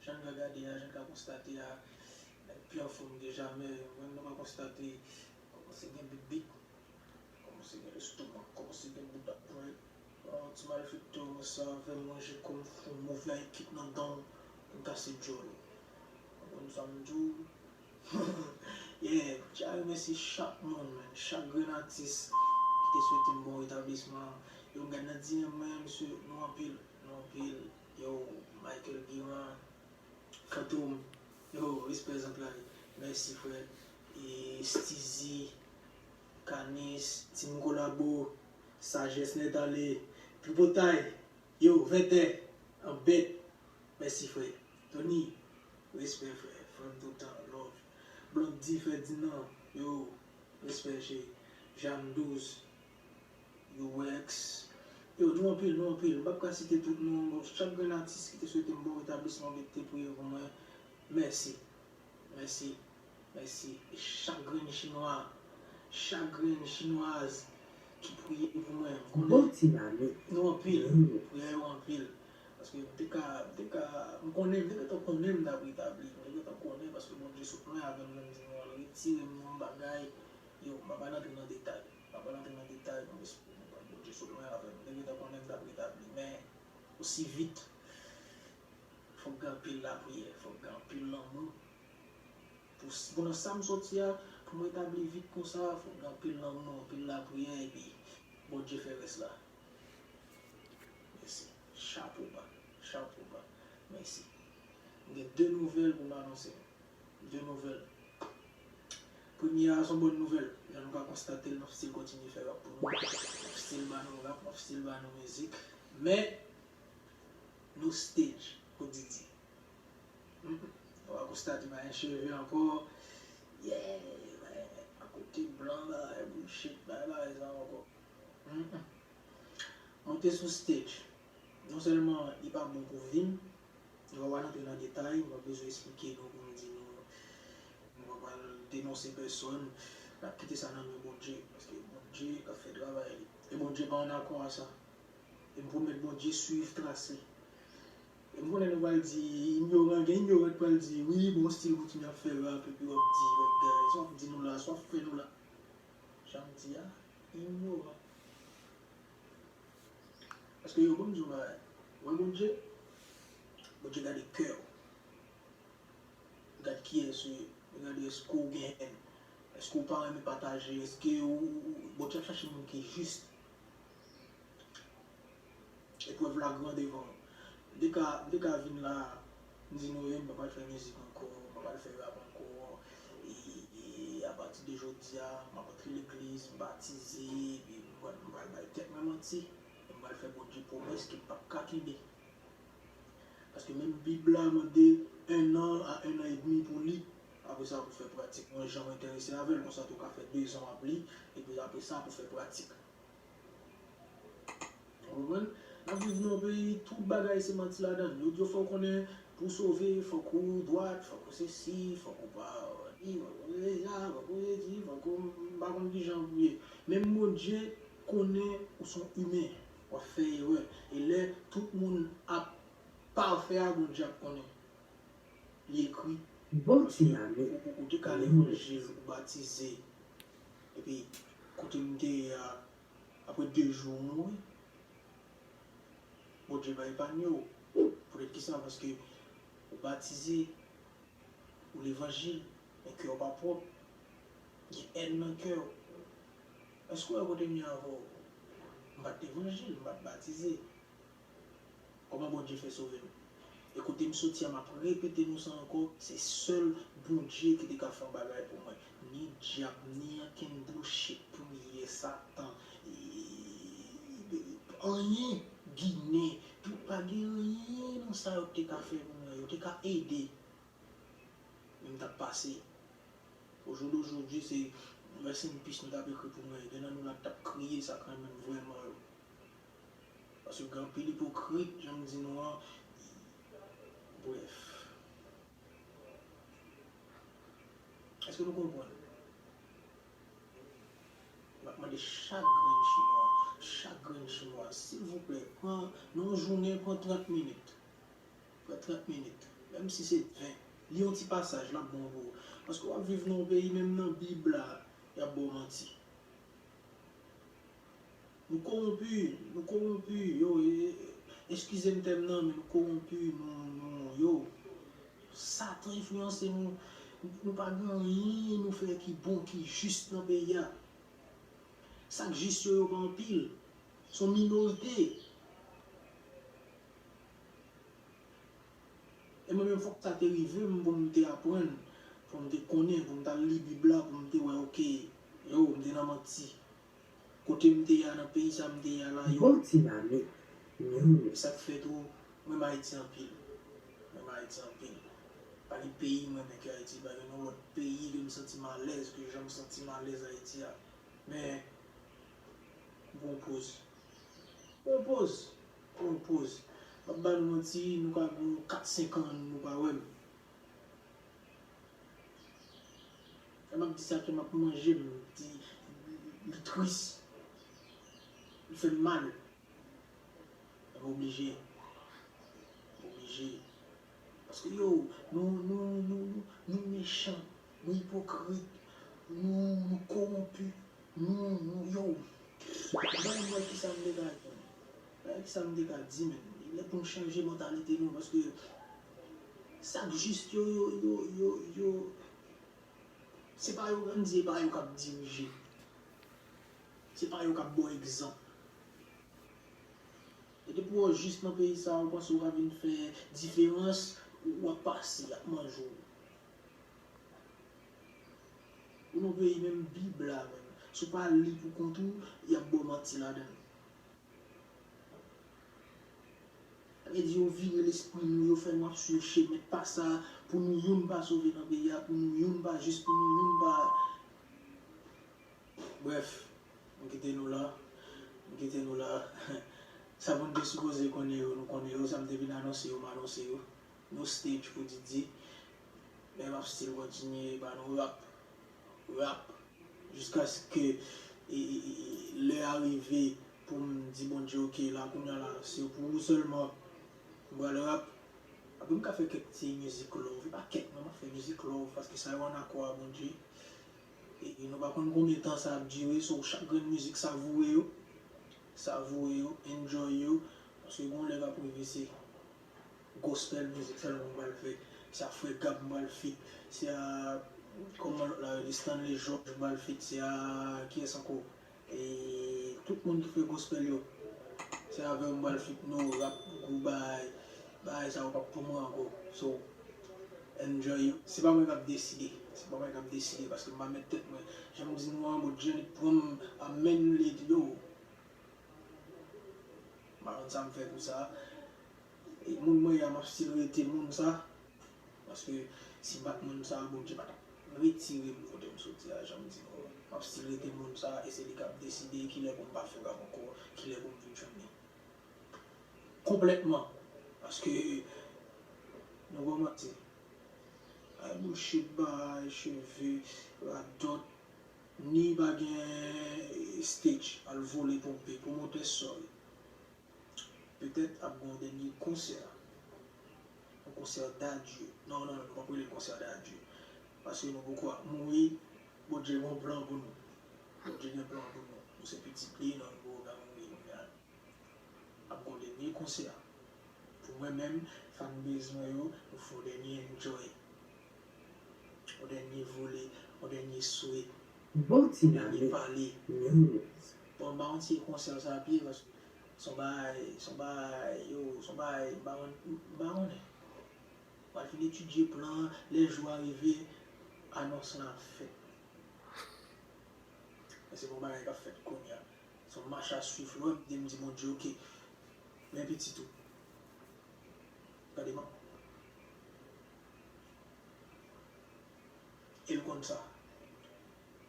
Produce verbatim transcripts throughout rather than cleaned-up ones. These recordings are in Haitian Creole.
Jan n ka gade a, jan n ka konstate a, nèg pi anfòm ke jamè. Menm nou ka konstate, kòmanse gen bibit, kòmanse gen lestomak, kòmanse gen bouda plen. Yon ti malfektè ou sa avè manje kòm fou, move ekip nan dan w, vin kase djòl ou. Ou konprann sa m di w? Yeah, m tya remèsye chak moun, man, chak grenn atis ki te swete m bon retablisman. Yo, m gad nan D M mwen, mesye, nou anpil, nou anpil. Yo, Michael Guérin, Fantom, yo, respè zantray. Mèsi, frè. E Steezy, Canis, Team Kolabo, Sajès Nèt Ale, Tripotay, yo, Vètè, Anbèt. Mèsi, frè. Tony, respè, frè. Fan toutan, love. Blondy Ferdinand, yo, respè, cheri. Jam douz, Urex. Yo, nou anpil, nou anpil. M p ap ka site tout non, bon, chak grenn atis ki te swete m bon retablisman, ki te priye pou mwen. Mèsi. Mèsi. Mèsi. E chak grenn chinwa, chak grenn chinwaz ki priye pou mwen. M konnen Bon ti mami. Nou anpil. Mm. Priyè yo anpil. Paske m te ka, m te ka, m konnen, m te gentan konnen m t ap retabli. M te gentan konnen paske Bondye sot lwen avè m, jan m di nou an, l retire m nan yon bagay. Yo, m pa pral antre nan detay. M pa pral antre nan detay, non, mesye, Bondye sot lwen avè m. M te gentan konnen m t ap retabli, men osi vit, fòk gen anpil lapriyè, fòk gen anpil lanmou. Pou, pou nan sa m soti a, pou m retabli vit konsa, fòk gen anpil lanmou, anpil lapriyè, epi Bondye fè rès la. Mèsi. Chapo ba. Chapo ba. Mèsi. M gen de nouvèl pou m anonse. De nouvèl. Premye a, se yon bòn nouvèl. Jan nou ka konstate l, n ap still kontinye fè rap pou nou. N ap still ba nou rap, n ap still ba nou mizik. Men, nou stage pou Didi. Mm, mm. Ou a konstate pa gen cheve ankò. Yeah, akote blan, bagay bullshit, bagay, bagay sa ankò. Mm, mm. Monte sou stage. Non sèlman li pa bon pou vi m, nou pa pral antre nan detay, m pa bezwen eksplike nou pou m di nou, nou pa pral denonse pèsòn, n ap kite sa nan men Bondye, paske Bondye k ap fè travay li. E Bondye pa ann akò a sa. E m pwomèt Bondye swiv tras li. E m konnen nou pral di, inyoran, gen inyoran k pral di, wi, bon, still kontinye ap fè rap, epi w ap di, bagay, sa w ap di nou la, sa w ap fè nou la. Jan m di a, inyoran. Paske yo, ban m di w yon bagay. Wè Bondye, Bondye gade kè w. Gad kiyès ou ye. Li gade èske w gen hèn. Èske w pa renmen pataje. Èske ou, ou, ou, Bondye ap chache moun ki jis. Eprèv la gran devan w. M te ka, m te ka vin la, m di nou, e, m pa pral fè mizik ankò, m pa pral fè rap ankò. E, e apati de jodi a, m ap antre legliz, m batize, epi m pral, m pral bay tèt mwen manti. E m pral fè Bondye pwomès ke m p ap ka kenbe. Paske menm Bib la mande un an a un an et demi pou li. Apre sa, pou fè pratik. Mwen, jan m enterese avè l, konsa tou w ka fè dezan w ap li, epi apre sa, pou fè pratik. Ou konprann? N ap viv nan yon peyi, tout bagay se manti ladan l. Yo di w fò w konnen pou w sove, fòk ou dwat, fòk ou sesi, fòk ou pa li, fòk ou deja, fòk ou sesi, fòk ou m pa konn kijan pou ye. Menm Bondye konnen ou se yon imen, w ap fè erè. E lè tout moun ap pafè a, Bondye ap konnen. Li ekri. Bon ti ane. Ou, ou, ou te ka levanjil, ou batize. Epi, kote m te ye a, apre de jou, ou mouri. Bondye pa epanye w. Poutèt ki sa? Paske ou batize, ou levanjil, men kè w pa pwòp. Gen èn nan kè w. Èske w wè kote m ye avè w? M pa t levanjil, m pa t batize. Kòman Bondye fè sove m? E kote m soti a, m ap repete nou sa ankò, se sèl Bondye ki te ka fè yon bagay pou mwen. Ni dyab, ni ankenn bullshit, priyè, Satan, e, anyen, Ginen, tout, pa gen anyen nan sa yo te ka fè pou mwen. Yo te ka ede. Men m t ap pase. Au jour d'aujourd'hui, se rest in peace nou t ap ekri pou mwen. Gen nan nou la k t ap kriye sa k renmen m vrèman yo. Paske gen anpil ipokrit, jan m di nou an. Brèf. Èske nou konprann? M ap mande chak grenn chinwa, chak grenn chinwa, silvouplè, pran, nan yon jounen, pran trant minit. Pran trant minit. Menm si se ven, li yon ti pasaj, l ap bon pou ou. Paske w ap viv nan yon peyi, menm nan Bib la, y ap ba w manti. Nou kowonpi, nou kowonpi, yo, e, e, eskize m tèm nan, men nou kowonpi, nou, nou, yo, Satan enfliyanse nou, nou pa gen anyen nou fè ki bon, ki jis nan peyi a. Sa k jis yo, yo pa anpil, se yon minorite. E mwen menm, fòk sa te rive m pou m te aprann, pou m te konnen, pou m t al li Bib la, pou m te wè, oke, yo, m te nan manti. Kote m te ye a, nan peyi sa m te ye a la, yo. Bon ti mami, News. E sa k fè tou, m renmen Ayiti anpil. M renmen Ayiti anpil. Pa gen peyi m renmen ke Ayiti, pa gen yon lòt peyi ke m santi m alèz ke jan m santi m alèz Ayiti a. Men, m pran yon poz. Pran yon poz. Pran yon poz. M ap ba nou manti, nou ka gen kat, senk an, nou pa wè m. Lè m ap di sa, kè m ap manje m, di, li tris. Li fè m mal. Men m oblije. M oblije. Paske yo, nou, nou, nou, nou, nou mechan, nou ipokrit, nou, nou kowonpi, nou, nou, yo. Ban m wè kisa m te ka di. Ban m wè kisa m te ka di, men. Li lè pou n chanje mantalite nou, paske sa k jis yo, yo, yo, yo, yo, se pa yo, ann di, se pa yo k ap dirije. Se pa yo k ap ba w egzanp. E depi w jis nan peyi sa a, ou panse w ka vin fè diferans, w ap pase, y ap manje w. Ou nan peyi menm Bib la menm, si w pa li pou kont ou, y ap ba w manti ladan l. Sa vle di yo vire lespri nou, yo fè nou ap swiv chemen pa sa, pou nou youn pa sove nan peyi a, pou nou youn pa jis, pou nou youn pa. Brèf, m kite nou la. M kite nou la. Sa moun te sipoze konnen yo, nou konnen yo. Sa m te vin anonse yo, m anonse yo. No stage pou Didi. Men m ap still kontinye ba nou rap. Rap. Jiskaske e, e, e, e, lè a rive pou m di Bondye, oke, la, kounye a la, se pou ou sèlman m pral rap. Apre m ka fè kèk ti mizik love. E pa kèk, men m ap fè mizik love, paske sa yo ann akò a Bondye. E, e nou pa konn konbyen tan sa ap dire, so chak grenn mizik, savoure yo. Savoure yo, enjoy yo. Paske gon lè k ap rive, se gospel mizik sèlman m pral fè. Se a Frè Gab m pral feat. Se a, kòman lòt la rele, Stanley George m pral feat. Se a, kiyès ankò? E tout moun ki fè gospel yo. Se avè yo m pral feat, no rap, gwo bagay. Bagay sa yo p ap pou mwen ankò. So, enjoy yo. Se pa mwen k ap deside. Se pa mwen k ap deside, paske m pa mèt tèt mwen. Jan m di nou an, Bondye li pran m a men li, yo. M pa konn sa m fè pou sa. E moun mwen ye a, m ap still rete moun sa. Paske si m pa t moun sa, Bondye pa t ap retire m kote m soti a, jan m di nou an. M ap still rete moun sa, e se li k ap deside kilè pou m pa fè rap ankò, kilè pou m vin jwenn li. Konplètman. Paske, nou pa manti. Ay bullshit, bay cheve, radòt, ni pa gen stage, al vole ponpe, pwomotè sòl. Petèt ap gen yon dènye konsè. Yon konsè d'adieu. Non, non, non, nou p ap rele l konsè d'adieu. Paske nou poko ap mouri, Bondye gen yon plan pou nou. Bondye gen plan pou nou. Nou se pitit li, non, nou poko ka mouri kounye a. Ap gen yon dènye konsè. Pou mwen menm, fanbase mwen yo, nou fè yon dènye enjoy. Yon dènye vole, yon dènye swe, yon dènye pale. Bon, m pa konn si konsè sa ap ye, paske se yon bagay, se yon bagay, yo, se yon bagay, m pa konn, m pa konnen. M pral fin etidye plan an, lè jou a rive, anons lan ap fèt. Men se pa yon bagay k ap fèt kounye a. Se yon mach a swiv, lè w di m di Bondye, oke, men pitit ou. Gade man. E l konn sa.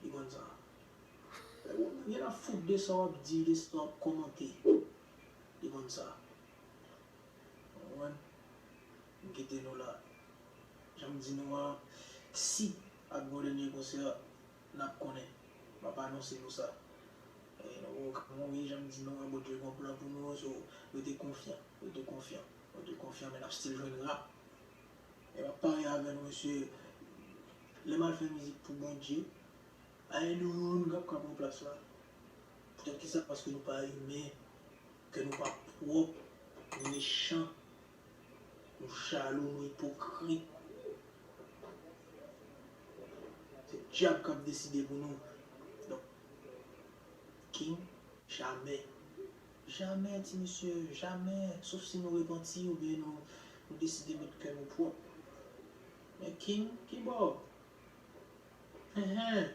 Li konn sa. Li gen afoutre de sa w ap di, de sa w ap kòmante. Li konn sa. Ou konprann? M kite nou la. Jan m di nou an, si ap gen yon dènye konsè, n ap konnen. M ap anonse nou sa. E nou poko ka mouri, jan m di nou an, Bondye gen yon plan pou nou, so, rete konfyan, rete konfyan, rete konfyan, men n ap still jwenn rap. E m ap parye avè nou, mesye. Lè m al fè mizik pou Bondye, pa gen nou youn k ap ka pran plas la. Poutèt ki sa? Paske nou pa imen, kè nou pa pwòp, nou mechan, nou jalou, nou ipokrit. Se dyab k ap deside pou nou. Donk, King, jamè. Jamè, ti mesye, jamè. Sof si nou repanti oubyen nou, nou deside met kè nou pwòp. Men King, kibò? Enhen.